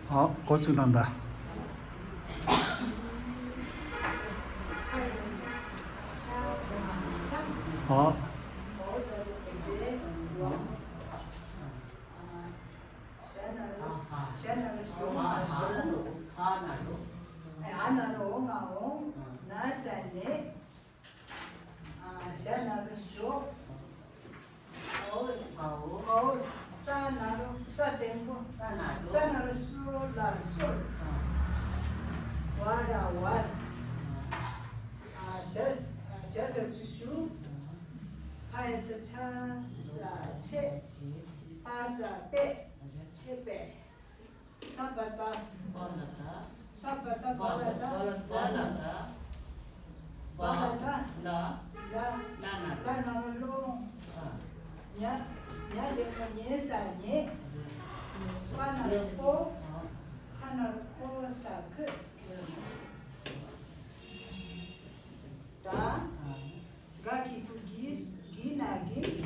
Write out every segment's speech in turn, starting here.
아, 고추 난다. 아, 하나로 나오 나산네 샤나로 쇼 오 사나로 사덴고 사나로 쇼라 쇼 와라 와 샤샤 주슈 하에트 차사체 파사페 체페 사바타 사바타 바라타 바라타 라나로 냐 데코니 사니 하나로 사크 다 가기 부기스 기나기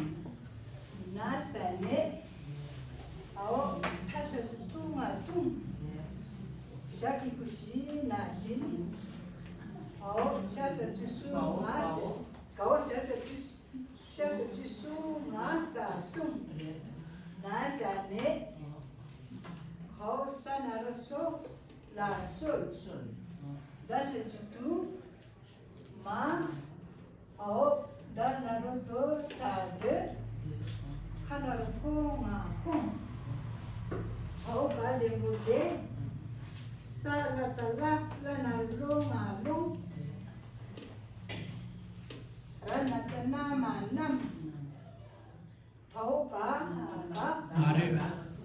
나스타네 아오 타서 퉁 샤기 부시 나신 아오 샤서 주수 나스 가오 샤서 주수 나사 숨 나사네 가오 사나로소 라솔 다스 주투 마 아오 다나로도 타드 카나로 콩아 콩 아오 가데무데 사라탈라 라나롱아롱 라나타나마남 타오가 나래.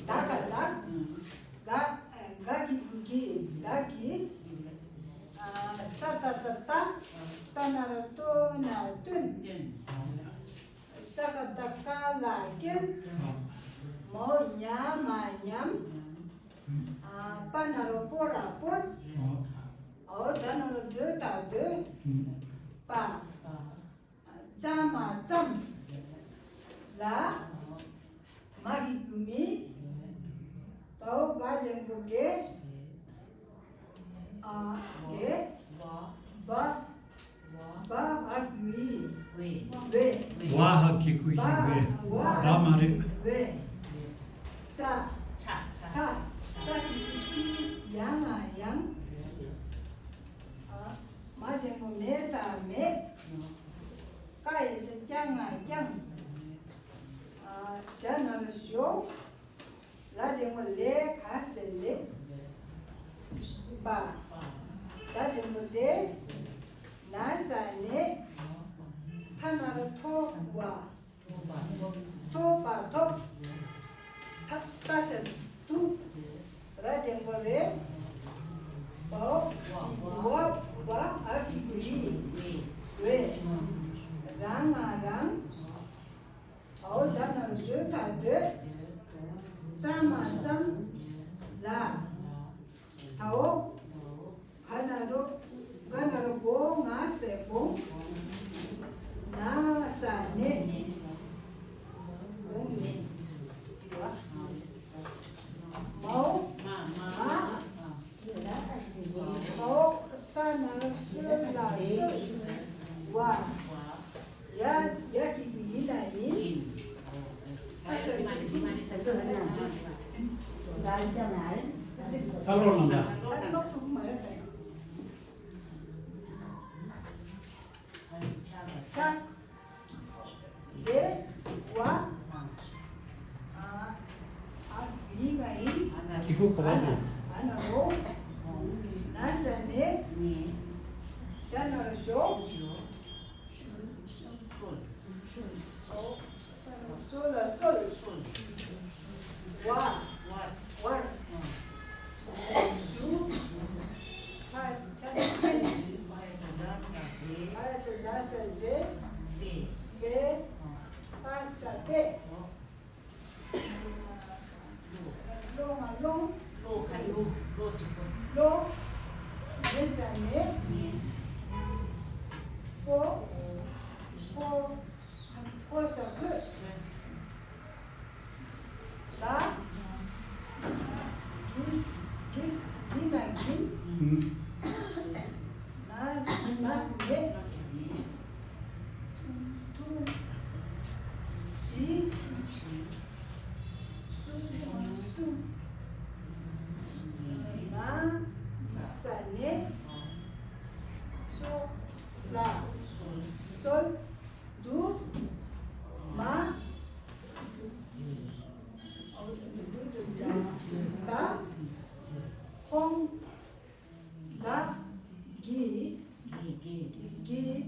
다가다 가기기 다기 사타타타 타나라토 나툰 사가다칼라길 모냐마냠 파나로포라폰 다나로 다드 파 짜마짬 라 마기구미 타오 가den고게 게 바 아기위 왜 와하기 구이 왜? 나 말이. 왜 자 양아양 마den고 메다메 까이드 짱아짱 샤나르쇼 라den고 레 가셀레 바 라den고 데 나사네 타나르 토와 토바토 탑타세 투 라덴고레 와 아기구이 왜 랑아랑 다나르 타드 짜마짬 라 타오 가나로 보 나세 보 나사네 옹네 마오 마오 사나르 술라 와 야기 이나니 잘 올라온다. 자, 예, 와, 위가인, 기구 고발도. 아나로, 나사네, 샤나르쇼, 솔라 솔, 와, 수, 하야트 자사제, 배, 파사배, 롱, 로, 네사네, 포서크, 나,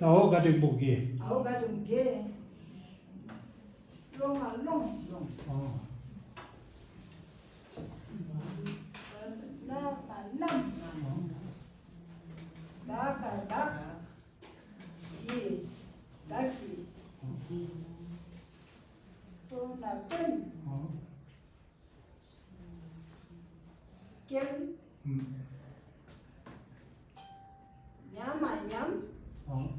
Tao ga de bugi. áo gà đùng ghê lông à lông Oh. na là năm đá cả đá gì đá gì tôi là cân Oh. kiến nhám mà nhám Oh.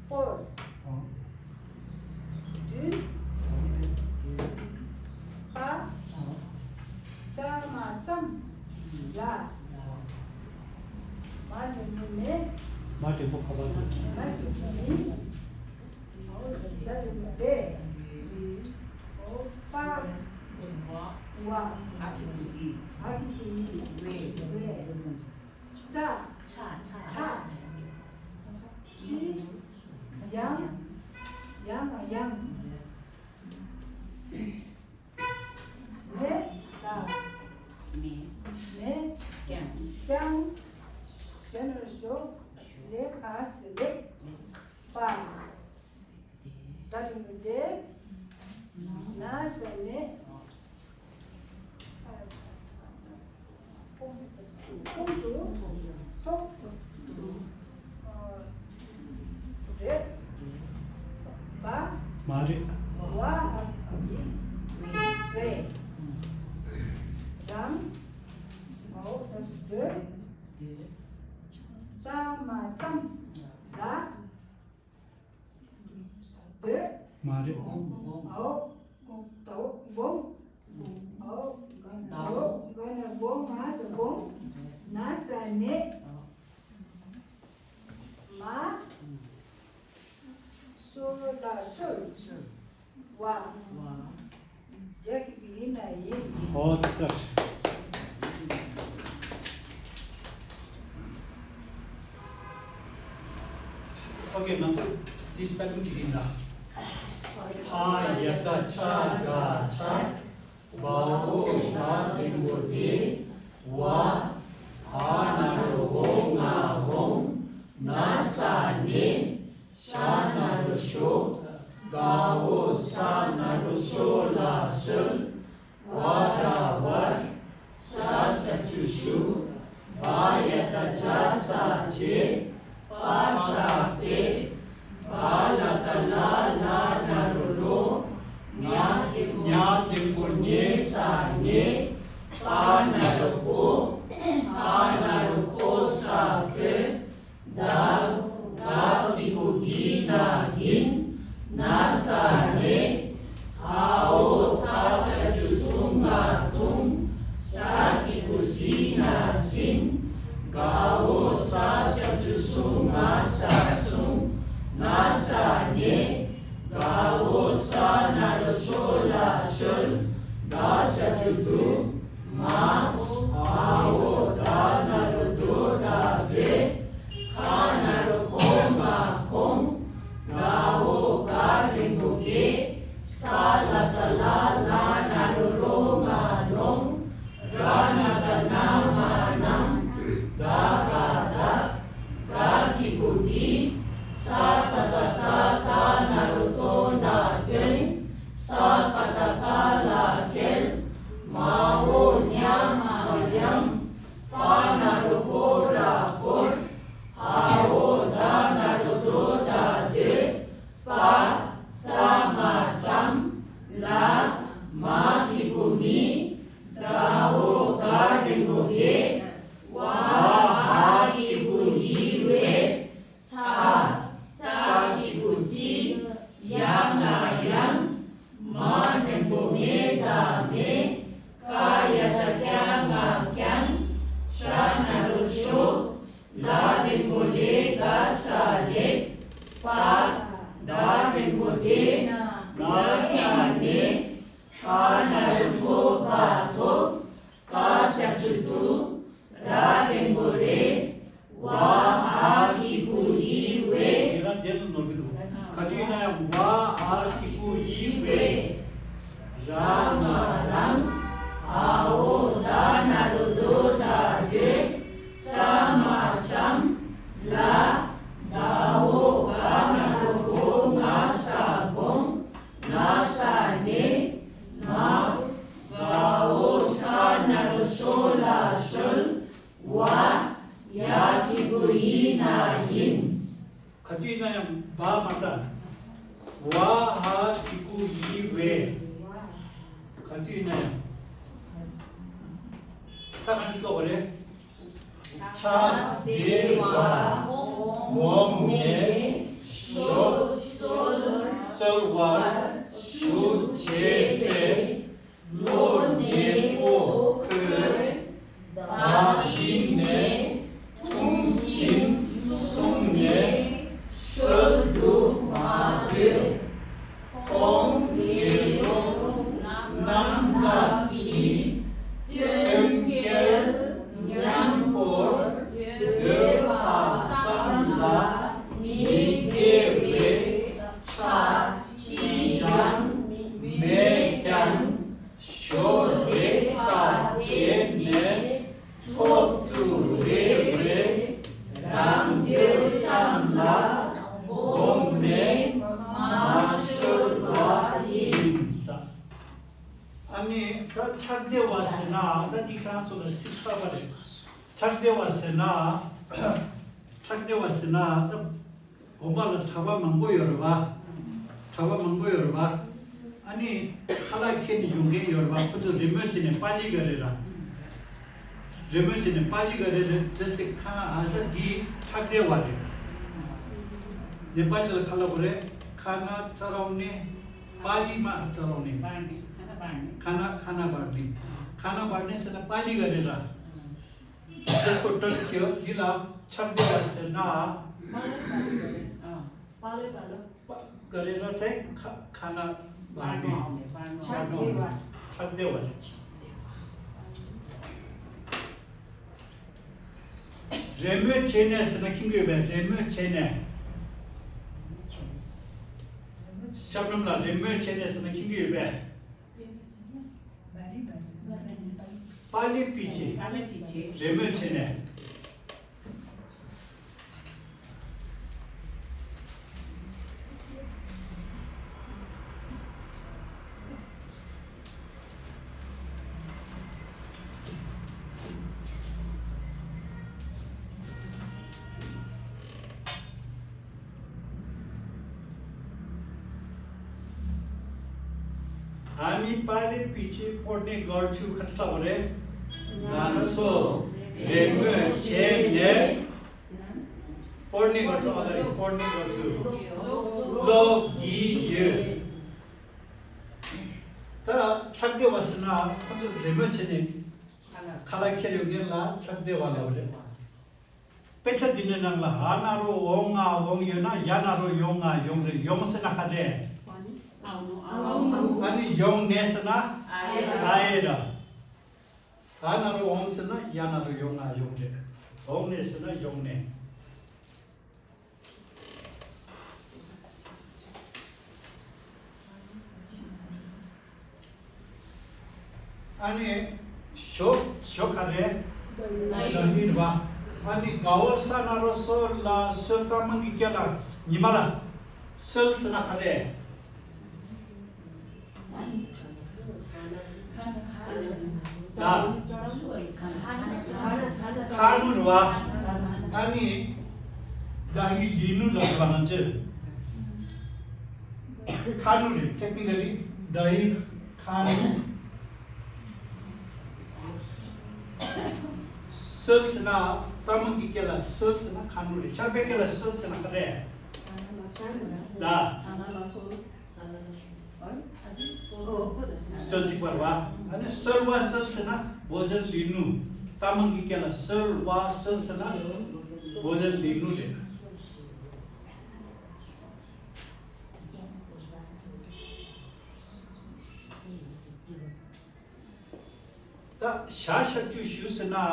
bồi Oh. thứ ba Oh. sa mà chăm là mà đừng mê Ma de bu khala de. mà chụp mí áo gà đùng ghê áo ba wa aki we cha 차 시 양 양아 양 다 네 짱 제너쇼 레 가스 레빠 다리무데 나세네 콩두 톡 레 바 Mari. 와 왜 람 어 다시 드 짜마 짬다 드 Mari. 어 또 봉 어 또 이거는 봉 마스 봉 나사네 마 솔라 솔와 여기 비나이 Oh, das. Okay, man soll die Spellung 지긴다. 하야다 차가 차 와오가 딩고디 와 아나로 홍아 홍 나사니 샤나로 쇼 가오 사나로 쇼라슬 와라왈 사사주슈 바야다 자사제 pasape balatala narulo nyating bunye sanye panarupo panaruko sake dakikuginagin nasane ao tasajutungatung sakikusinasin Gao sasajusung asasung nasane Gao sanarusolasul dasajudu ma ao danarudu dage kanarukomakong Gao gadingugi salatalala narulungalong Ranatanamanam Daga 바 맞다. 와하 이구 이외 와 같이 있나요? 자, 같이 써보래. 차대와 웜의 솔와 슈제베 로네오 그 다비네 통신 송네 솔두마르 공예로 남다비 연결 냥볼 드파찬라 미게웨 차지양 매양 쇼레파게네 토투레웨 랑드찬라 공네 마술과 인사 아니 다 착대 왔으나 다 니크랑 소리 직사발에 착대 왔으나 착대 왔으나 다 공부를 잡아만 보여봐 잡아만 보여봐 아니 칼라케니 용게 여봐 그저 리머치네 빨리 거래라 리머치네 빨리 거래를 just 카나 아자기 착대 와래 네팔로 칼라 그래 खाना चलाउने पालीमा चलाउने खाना बाँड्ने सेना पाली गरेर त्यसको term के हो गिला छब्देवासेना गरेर चाहिँ खाना बाँड्ने छब्देवा रेमे चेने सेना किंगे बे रेमे चेने शब्दमला रेमे चेने सेना किंगे बे पाली पीछे रेमे चेने हामी पाले पछि पढ्ने गर्छु खट्सा भरे गानसो रेमे चेने पढ्ने गर्छु अगाडि पढ्ने गर्छु लो गिय त छक्दे वसना खन्जो रेमे चेने खाला खेल्यो गेला छक्दे वाला भरे पेछा दिने नंगला हानारो ओंगा ओंगयना यानारो योंगा योंगरे योंगसेना खादे अनि योङ नेसना आएर हानारो ओङसना यानारो योङा योङजे ओङ नेसना योङने अनिሾखारे दहिरवा अनि गावसानारो सोला सोतामंगी केला निमाला सोलसना खारे 자, 카누르와 아니 다이 리누라고 하는지 카누르 테크니컬리 다이 카누 설스나 따문기 깨라 설스나 카누르 샤베 깨라 설스나 그래 나 설지 परवा अनि सर्वा सल्सना भोजन लिनु तामंगी केला सर्वा सल्सना भोजन लिनु दे त शासकु शुसना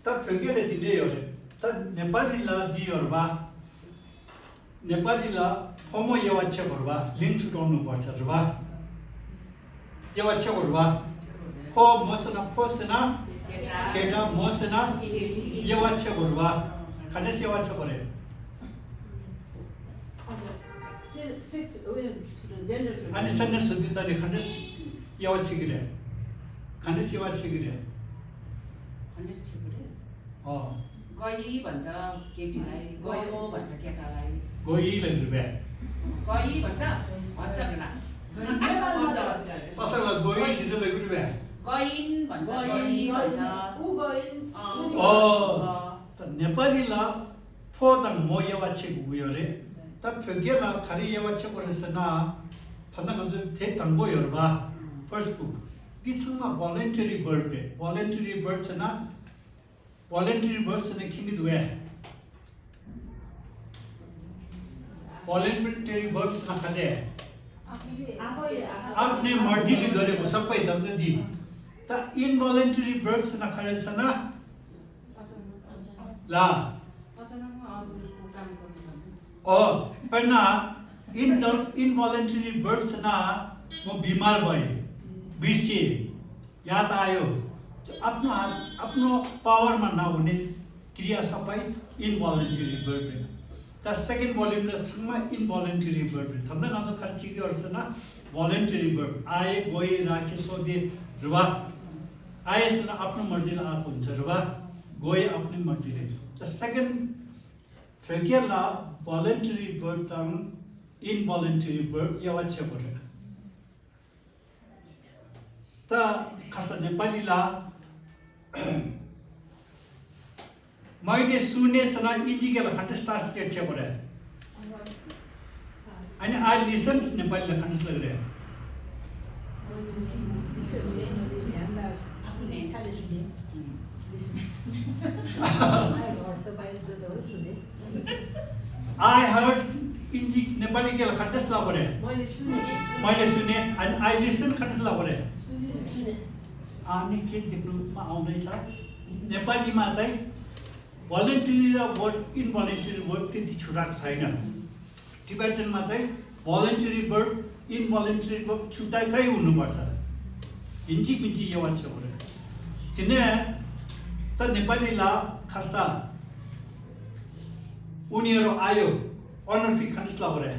त फगेले दिले योरे त नेपालीला दियोरबा नेपालीला फमो यवाच्छ भरबा लिंक छुटाउनु पर्छ रबा यवाच्छ भरबा फो मसना फोसना केटा मसना यवाच्छ भरबा खानेस यवाच्छ भरे अनि सन्ने सुदिसने खानेस यवाच्छ गिरे खानेस यवाच्छ गिरे खानेस छिगरे अ गई भन्छ केटीलाई गयो भन्छ केटालाई गोई लग्रुबे गई भन्छ भन्छ बेला पसला गोई दिने लग्रुबे गइन् भन्छ गई भन्छ ऊ गइन् त नेपालीला फोदङ मो यावाचे गुयोरे त फगेला खरि यावाचे कोरेसना थन्दन ज थे तंगो योरबा फर्स्ट बुक दिछमा वॉलंटरी वर्ब पे वॉलंटरी वर्ब छना वॉलंटरी वर्ब छने खिंगी दुए वॉलंटरी वर्ब छना खले आपने मर्जीले गरेको सबै दम्द दि त इनवॉलंटरी वर्ब छना खले छना ला ओ पन्ना इनवॉलंटरी वर्ब छना म बिमार भए बिर्से याद आयो आफ्नो पावरमा नहुने क्रिया सबै इनवॉलंटरी वर्ब त सेकेन्ड भोल्युम लसमा इनवॉलंटरी वर्ब थम्दा नजो खर्ची गर्छना वॉलंटरी वर्ब आए गए राखे सोधे रुवा आए सना आफ्नो मर्जीले आएको हुन्छ रुवा गए आफ्नो मर्जीले त सेकेन्ड फगेला वॉलंटरी वर्ब तङ इनवॉलंटरी वर्ब यावाचे परे त खास नेपालीला मैले सुने सना इजिकेला खटस ट्रान्सलेट छ परे अनि आई लिसन नेपालीला खटस लग रहे I heard इंजी नेपाली के खटस ला परे मैले सुने अनि आई लिसन खटस ला परे अनि के देख्नुमा आउँदैछ नेपालीमा चाहिँ भोलन्टरी र वर्ब इनभोलन्टरी वर्ब त्यति छुटाएको छैन टिबेटनमा चाहिँ भोलन्टरी वर्ब इनभोलन्टरी वर्ब छुटाएकै हुनुपर्छ हिन्ची पिन्ची यो वाच परे तिने त नेपालीला खर्सा उनीहरु आयो अनर्फिक खटस ला परे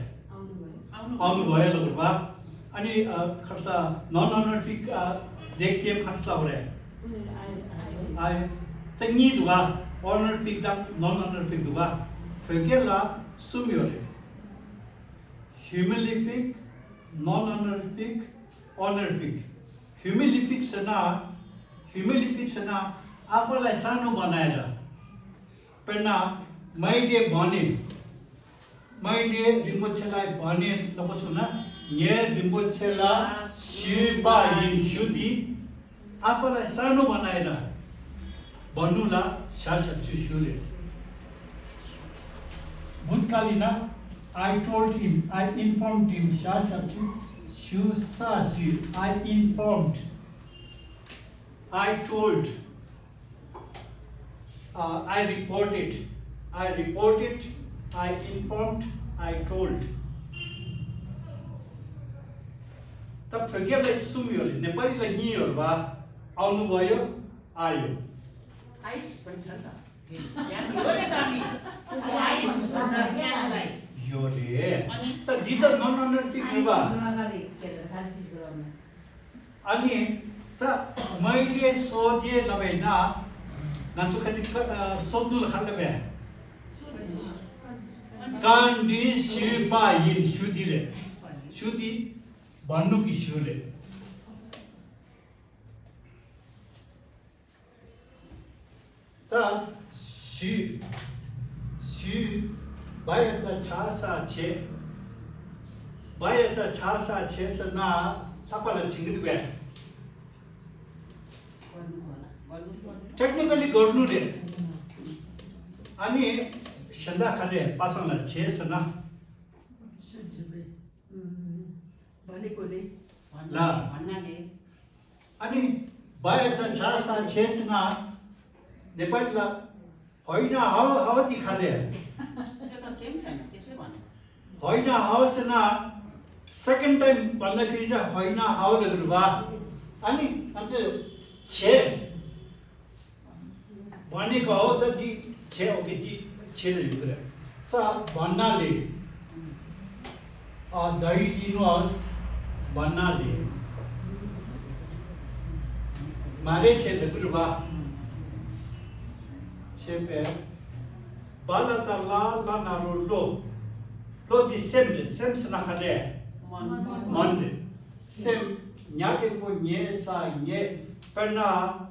आउनु भयो लगुरबा अनि खर्सा नन अनर्फिक देख्के खटस ला परे आए त नि दुवा अनर्फिक दा नन अनर्फिक दुवा फगेला सुमियोरे ह्युमिलिफिक नन अनर्फिक अनर्फिक ह्युमिलिफिक सना आफूलाई सानो बनाएर प्रेरणा मैले भने मैले रिम्पोछेलाई भने लपछु न ये रिम्पोछेला शिबा इन शुद्धि आफूलाई सानो बनाएर भन्नुला शासक छु सूर्य भूतकालीन I told him, I informed him, शासक छु सासी I informed, I told, I reported, I informed, I told. तब फगेलाई सुम्यो नेपालीलाई निहरु बा आउनु भयो आयो आइस पनि छ त यहाँ योले त अनि आइस भन्छ सानोलाई योले त दिद नन अनर्फिक बा अनि त मैले सोधे लबैना नाचु कति सोध्नु खल्ले कान्डी शिपा इन शुद्धि रे शुद्धि भन्नु कि सूर्य त शि बायत छासा छे सना तपाईलाई ठिक दुए टेक्निकली गर्नु रे अनि संदा खले पासंला छे सना ला भन्नाले अनि बायत छासा छे सना नेपालीला होइन हावती खाले त्यो त केम छैन त्यसै भन्नु होइन हाउस न सेकेन्ड टाइम भन्दाखेरि चाहिँ होइन हाउ लगुरबा अनि अझ छे भनेको हो त ती छे हो कि ती छे लिएर छ भन्नाले दही लिनुहोस् भन्नाले मारे छे लगुरबा छे pay balata la naro lo di sem snakare monde sem nyake ko nye sa nye perna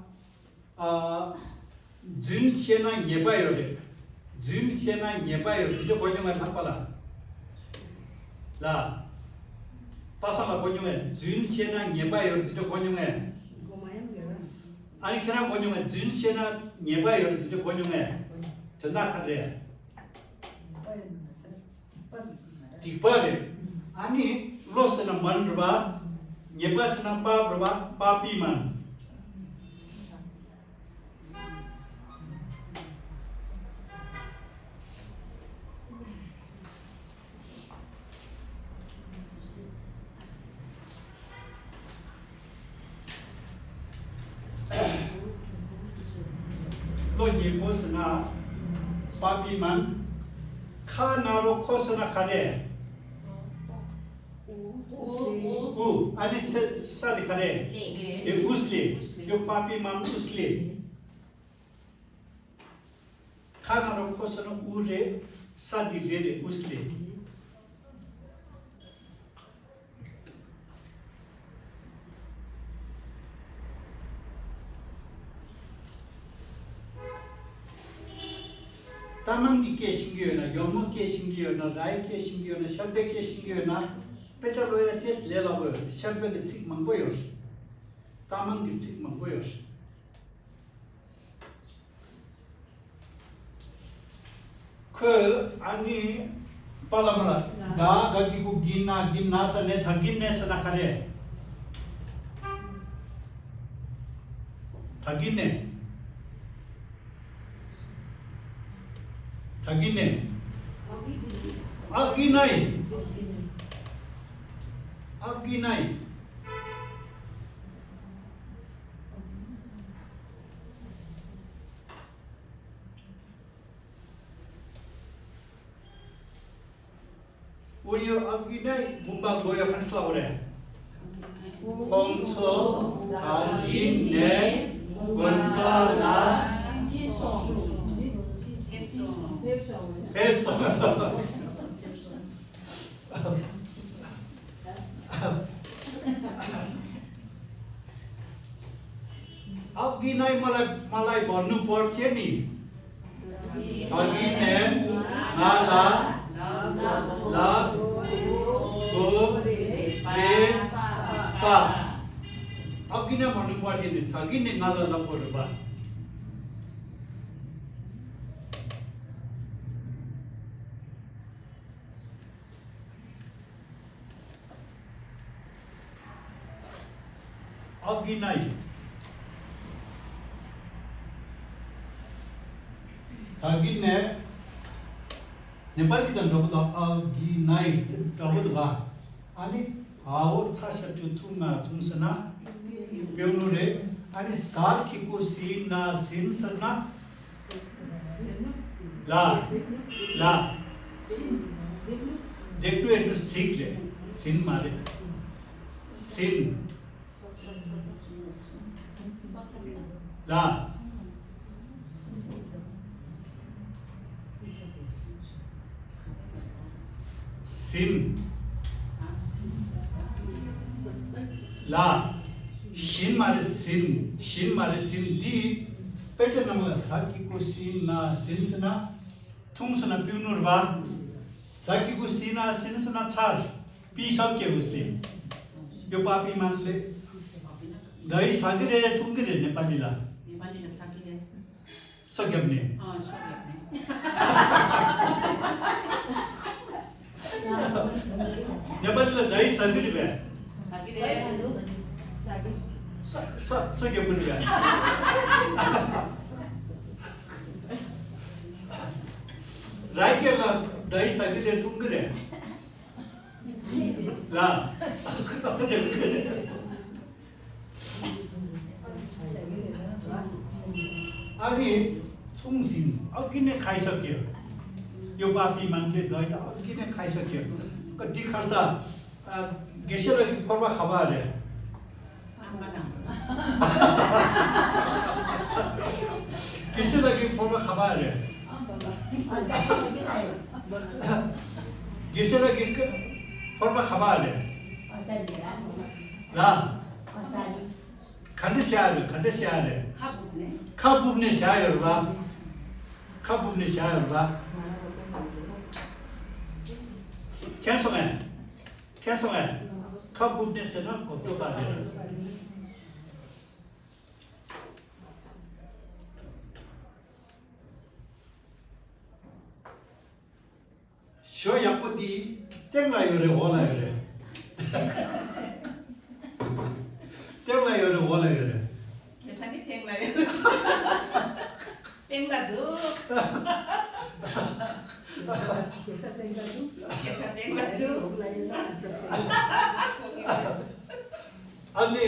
jun shena nyeba yore jun shena nyeba yore to bonjonga thapala la pasama bonjonga jun shena nyeba yore to bonjonga 아니 그냥 번용은 준시나 예바여 이제 번용해 전화하래 디퍼레 아니 로스나 만르바 예바스나 파브바 파피만 로 예보스나 바비만 카나로 코스나 카레 우 아니 살리 카레 예 우슬리 요 바비만 우슬리 카나로 코스나 우레 사디 레레 우슬리 तामांगी के शिंगियोना योमो के शिंगियोना राय के शिंगियोना शब्द के शिंगियोना पेचलोया test लेलाबो शब्द ने चिक मंगोयोस तामांगी चिक मंगोयोस 그 아니 빨라마라 나 가기고 긴나서 내 당긴내서 나가래 당긴내 Agine. Aginai. Aginai. Uyo aginai mumba goya kansla ore. Kongso agine gondala 뱀성 अघि नै मलाई भन्नु पर्थ्यो नि अघि नै नाला ला गो रे पा अघि नै भन्नु पर्थ्यो नि अघि नै नाला ला गो रे पा Aginai. Agine नेपाली त नबुदा अगिनाइ तबुदा अनि हाउ थासा जुथुमा तुमसना पेउनुरे अनि साखिको सिना सिनसना ला देखटु एनु सिक्रे सिन मारे सिन ला sin la shin mare sin di pecha namla saki ko sin na sinsana tungsana piunurba saki ko sina sinsana char pi sabke usle yo papi manle dai sagire tungire nepalila sakire sogyamne नेपालीले दही सगिरे बे सगे पनि बे राइकेला दही सगिरे तुंगरे ला अनि 총신 अघि खाइसक्यो यो बापी मानले दही त अघि नै खाइसक्यो कति खर्च गेसेर फर्मा खबा रे गेसेर फर्मा खबा रे Gisela gik forma khabale. La. Khande share. 가보네. Khabubne share ba. Khabubne share ba. Kesonga. Khabubne sena kopto ba de. Sho yapodi tengla yore wala yore. Tengla yore wala yore. 계산이 땡라요. 땡라도. 계산 땡라도. Ani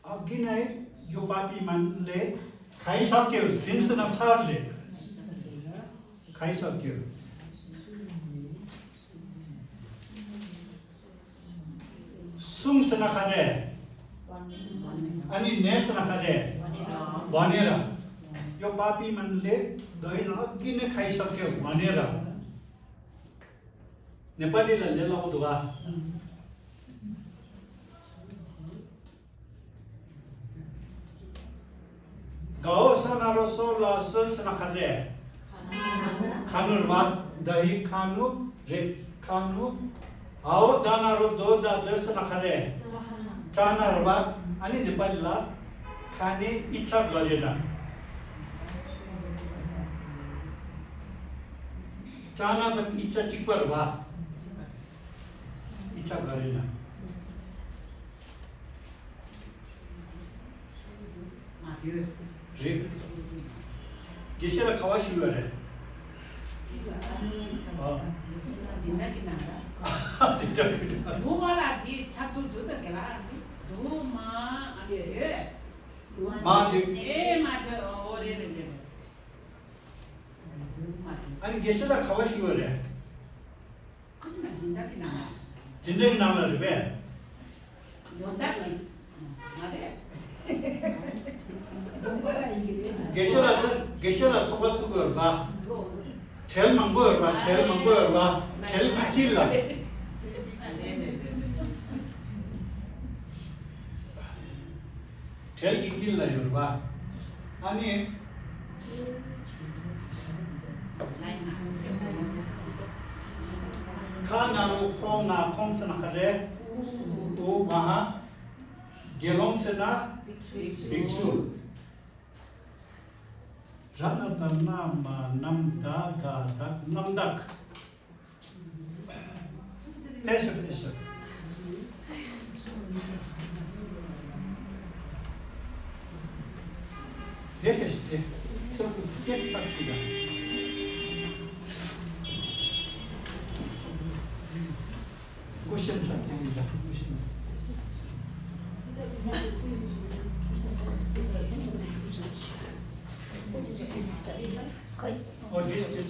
aginai yo papi man le khai sakyo since na charge. Khai sakyo. Sum sana khare. Ani ne sana khare. Vanera. Yo papi man le dai na agine khai sakyo vanera. Nepali la le lau duwa. Gao sana roso la sul sana khare. Khanur mat dahi khanu re khanu ao dana ro do da dasana khare. Chana rat ani Nepali la khane ichha garena. Chana da ichha chikpar ba. इच्छा गरेन गेसेला खवासी गरे जिंदगी नारा दो वाला की छातु दो तो केला दो मां अरे मां दे ए मां जो ओरे रे अनि गेसेला खवासी गरे कसम जिंदगी नारा जिंदगी नाला रे बे योदाकी अरे गेसेला छोका छोकर बा tel mangor ba tel bichilla tel gikilla yorba ani Kanaru kona kongsana kare u maha gelong sena biksu rana nama namdaga namdak pesa este so que es partida questions are coming back. Oh, this.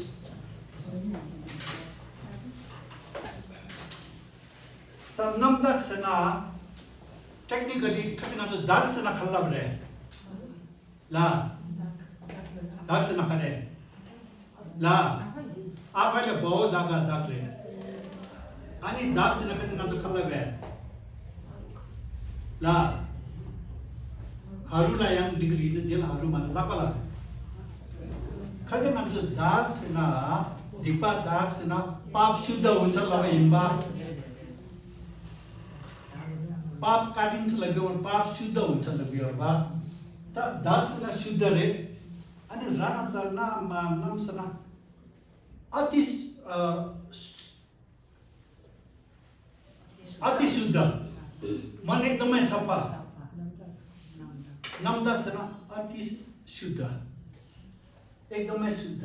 The namdak sena technically cutting out the dark sena khalabre. La. Dark sena khare. La. Apa le bo daga dakle. Ani dark sena cutting out the khalabre. La. Harula yang degree ne dia haru man la pala. Kaje nam so dark sena dipa dark sena pap shuddha huncha laba imba. Pap katincha lagyo pap shuddha huncha lagyo ba. Ta dark sena shuddha re ani rana tarna nam sena ati shuddha man ekdamai safa. Namdak sena ati shuddha एकदमै शुद्ध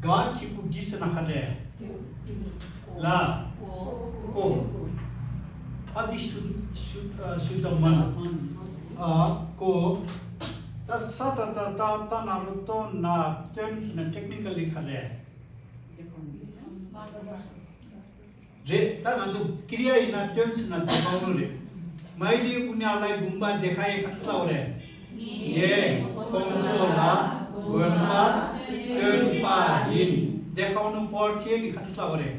गाठी को गिस न खले ला को अति शुद्ध मन को त सत त नारो तो ना टेंस न टेक्निकली खले रे तामाजु क्रिया इना टेन्स न देखाउनु रे मैले उनीहरूलाई गुम्बा देखाए कसला रे ये खोमचोला गुम्बा तेनपा हिन देखाउनु पर्थ्यो नि कसला रे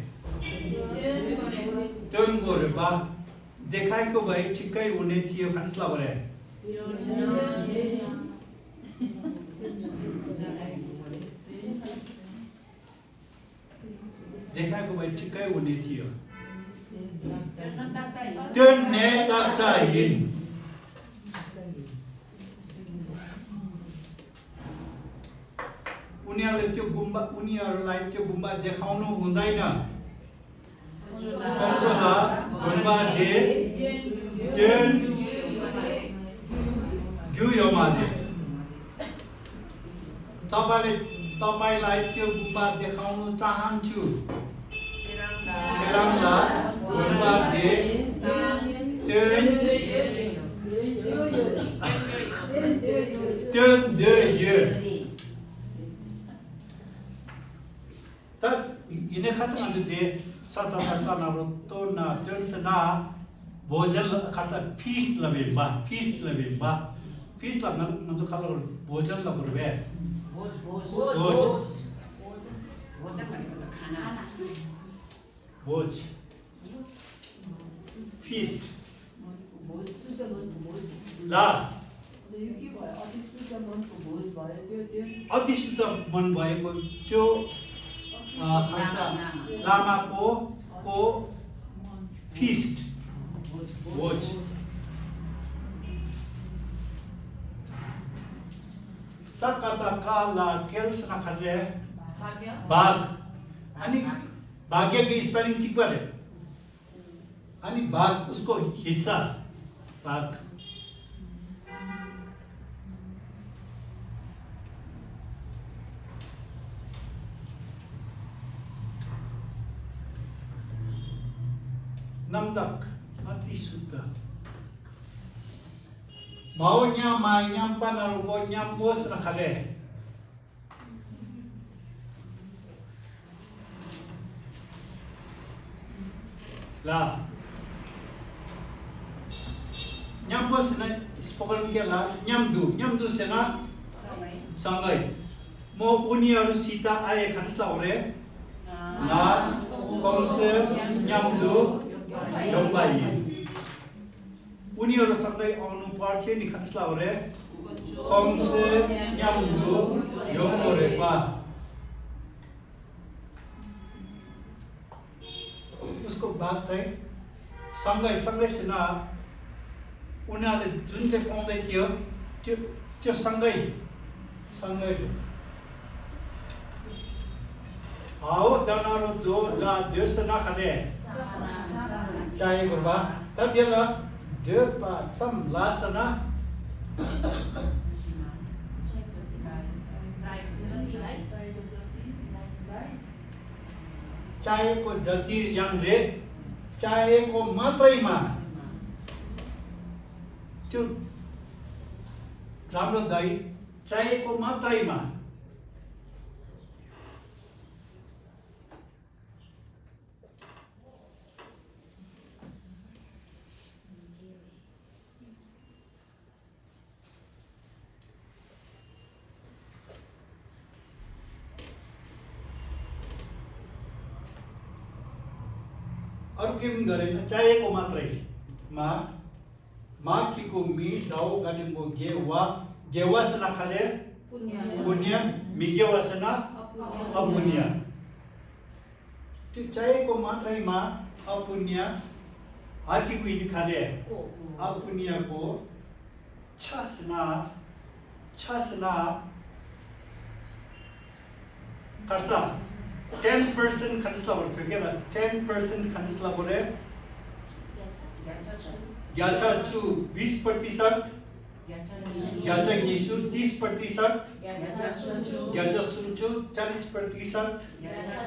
तेन गोरे बा देखाएको भए ठिकै हुने थियो कसला रे देखाएको भए ठिकै हुने थियो त्यो नेताताहीन उनीहरूलाई त्यो गुम्बा देखाउनु हुँदैन खोमचोला गुम्बा दे तेन ग्युयोमाले तपाईलाई त्यो गुम्बा देखाउन चाहन्छु तेराङ्गा गुम्बा दे तेन दे ये त इने खास अंदर दे सता नारो तो ना तेंस ना भोजन खास फीस्ट लबेबा फीस्ट ला नजो खालो भोजन ला बरबे भोज फीस्ट ला अति शुद्ध मन भएको त्यो खासा लामाको फीस्ट भोज सकता काला केल्स ना खरे बाग आणि भाग्य की स्पेलिंग ठीक बारे आणि बाग उसको हिस्सा बाग namdak mati sudah maunya nyampan narugo nyampos na kale la nyampos na spoken ke la nyamdu sena sangai mo uniharu sita aye khansla ore na komse nyamdu Yombai. उनीहरु सँगै आउनु पर्थ्यो नि खतसला रे कमसे न्यामदु योमोरे पा उसको बात चाहिँ सँगै सिना उनीहरुले जुन चाहिँ पाउँदै थियो त्यो सँगै आओ दनारो दो ला देसना खरे चाहिएको बा तबेला देपा सम लासना चाहिएको जति याङ्रे चाहिएको मात्रैमा त्यो राम्रो दाइ चाहिएको मात्रैमा अरु के पनि गरेन चाहिएको मात्रै मा माखीको मी दाउ गालिमो गेवासना खाले पुण्य मिगेवासना अपुण्य त्यो चाहिएको मात्रैमा अपुण्य हाकीको इदि खाले अपुण्यको छसना कर्सा 10% खनिस्ला बोले क्या 10% खनिस्ला बोले याचा चु 20% याचा यीशु 30% याचा सुनचु 40% याचा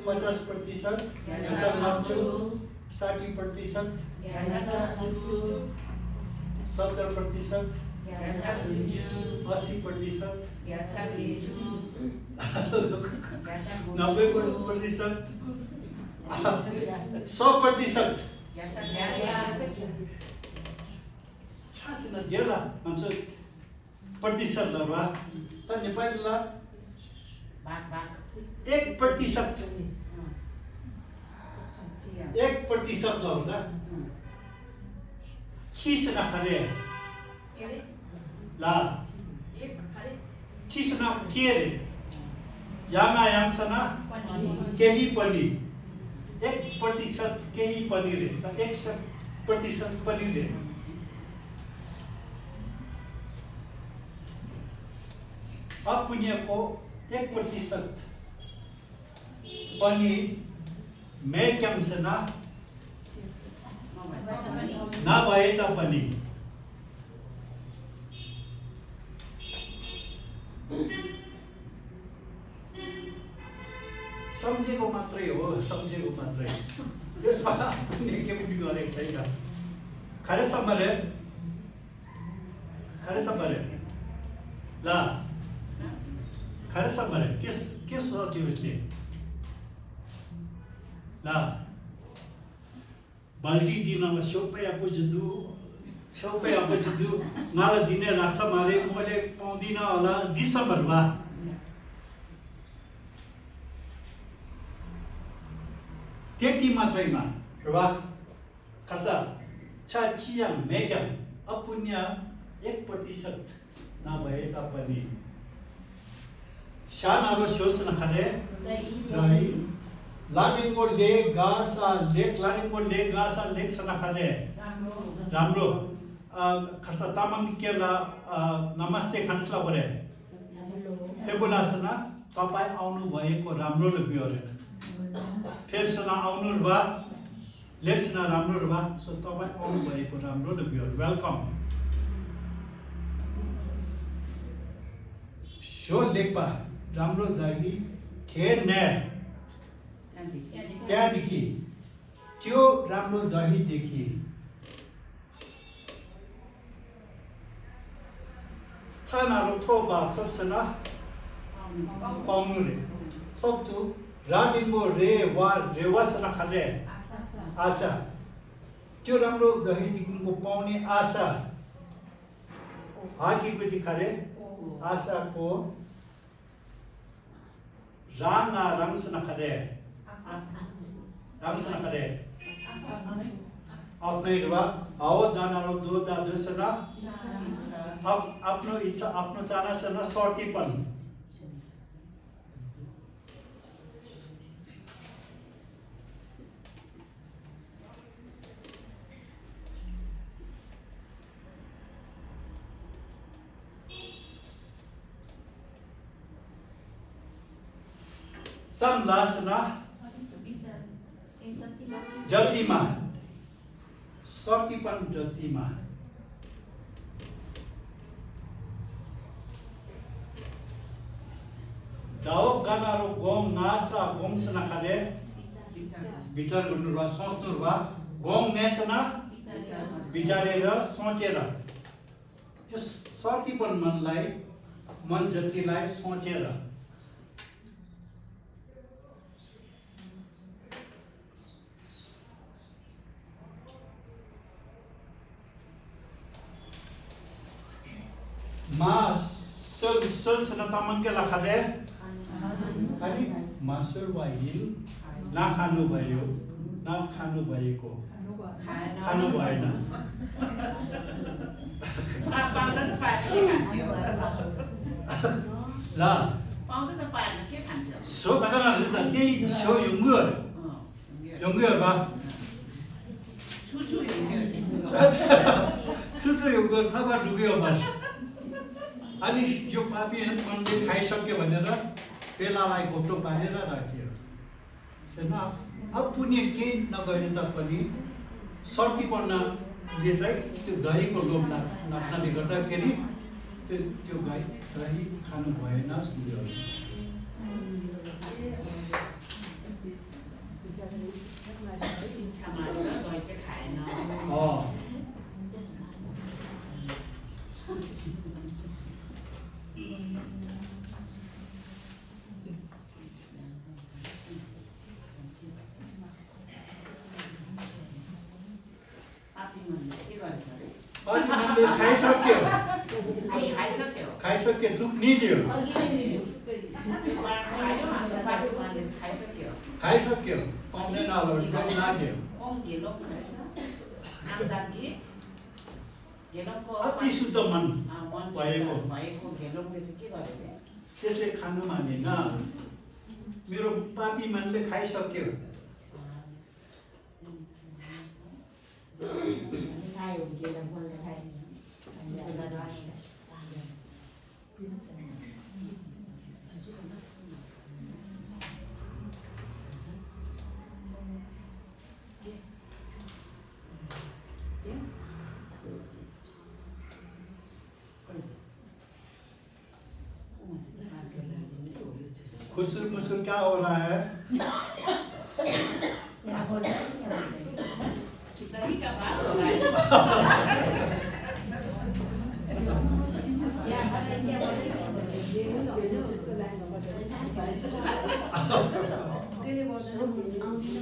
50% याचा नाचु 60% याचा 70% याचा 80% याचा 90% 100%. याचा 차시나 제라 먼저 प्रतिशतहरु त नेपालीला भाग 1% 1% लाउँदा 치스나 카레 ला 치스나 केरे यामा यामसना केही पनि 1% केही पनि रे त 1% पनि रे अपुण्यको 1% पनि मेक्यामसना नभए तापनि सम्झेको मात्रै हो सम्झेको मात्रै यसमा कुनै के पनि गरेको छैन खारे सम्बरे ला खारे सम्बरे के सोच्यो उसले ला बाल्टी दिनमा सबै आपुजुदु मलाई दिने राख्छ मारे मैले पाउँदिन होला डिसेम्बरमा त्यति मात्रैमा र खसा चाचिया मेगम अपुण्य 1% नभए तापनि सानारो सोच्न खाले दही लाटिनको ले गासा लेख्न खाले राम्रो खसा तामाङ केला नमस्ते खन्सला बरे फेबुलासना तपाई आउनु भएको राम्रो र बियोरे फेबसना आउनु र लेख्सना राम्रो र सो तपाई आउनु भएको राम्रो र बियोरे वेलकम सो लेख्पा राम्रो दही खेने त्यहाँदेखि त्यो राम्रो दहीदेखि थानारो थोबा थप्सना पाउनु रे थप्तु राडिम्बो रे वा रेवासना खाले आशा त्यो राम्रो दहीदेखिको पाउने आशा हाकीको दिखारे आशाको रांगा रंगसना खरे आफ्नै रुवा आओ दानारो दो दादुसना आफ्नो इच्छा आफ्नो चाहनासना सर्तीपन समलासना जतिमा सर्तीपन जतिमा दाओ गानारो गोङ नासा गोङसना खाले विचार गर्नु र सोच्नु र गोङ नेसना विचारेर सोचेर यो सर्तीपन मनलाई मन जतिलाई सोचेर सना तामाङ के लाखाले अनि मासुर वाइल ना खानु भयो ना खानु भएको खानु भएन पाउँदा त पाएन ल पाउँदा त पाएन के खान्छ सो तकना त त्यही सो युङ्गु बा छुछु युङ्गु थाहा डुग्यो बस अनि यो पापी मनले खाइसक्यो भनेर पेलालाई घोप्टो पारेर राख्यो सेना अब पुण्य केही नगरे तापनि सर्तीपन्नले चाहिँ त्यो दहीको लोभ लाग्नाले गर्दाखेरि त्यो दही खानु भएन सुन्यो इच्छा मारेर दही चाहिँ खाएन 아니 근데 가이석게요. 아니 가있었대요. 가이석게 두 니디요. 가있었대요. 가이석게요. 언제나로 나게요. ong gelong kresna nandagi gelong ko 아티 수도만 amon 와이고. waiko gelong rezeki garede त्यसले खानु मानेन मेरो पापी मनले खाइसक्यो खुसुर मुसुर क्या हो रहा है dari ka ba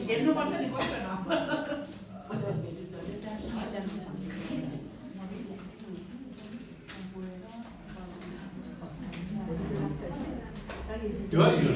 gelong pasa di ko na 이거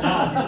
나